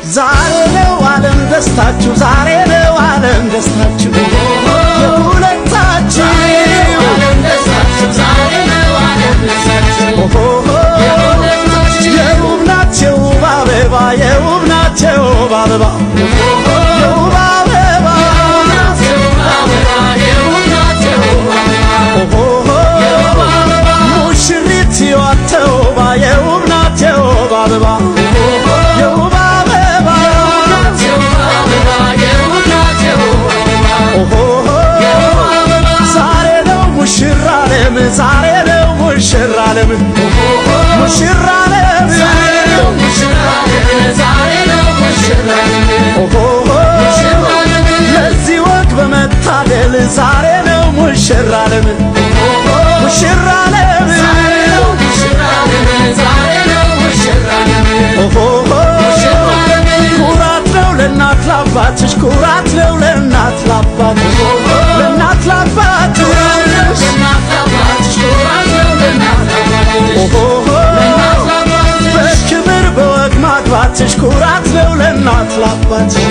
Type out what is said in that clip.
ዛሬ ነው ዓለም ደስታችሁ፣ ዛሬ ነው ዓለም ደስታችሁ የሁለታችሁ። የውብ ናቸው ውብ አበባ፣ የውብ ናቸው ውብ አበባ፣ የውብ አበባ። ሙሽሪት ተውባ የውብ ናት የውብ አበባ፣ የውብ አበባ። ዛሬ ነው ሙሽራ ዓለም፣ ዛሬ ነው ሙሽራ ዓለም፣ ሙሽራ ዓለም። ለዚህ ወግ በመታደል ዛሬ ነው ሙሽራ ዓለም፣ ሙሽራ ዓለም። ኩራት ነው ለእናት ላባትሽ፣ ኩራት ነው ለእናት ላባትሽ፣ ለእናት ላባትሽ። በክብር በወግ ማግባትሽ ኩራት ነው ለእናት ላባትሽ፣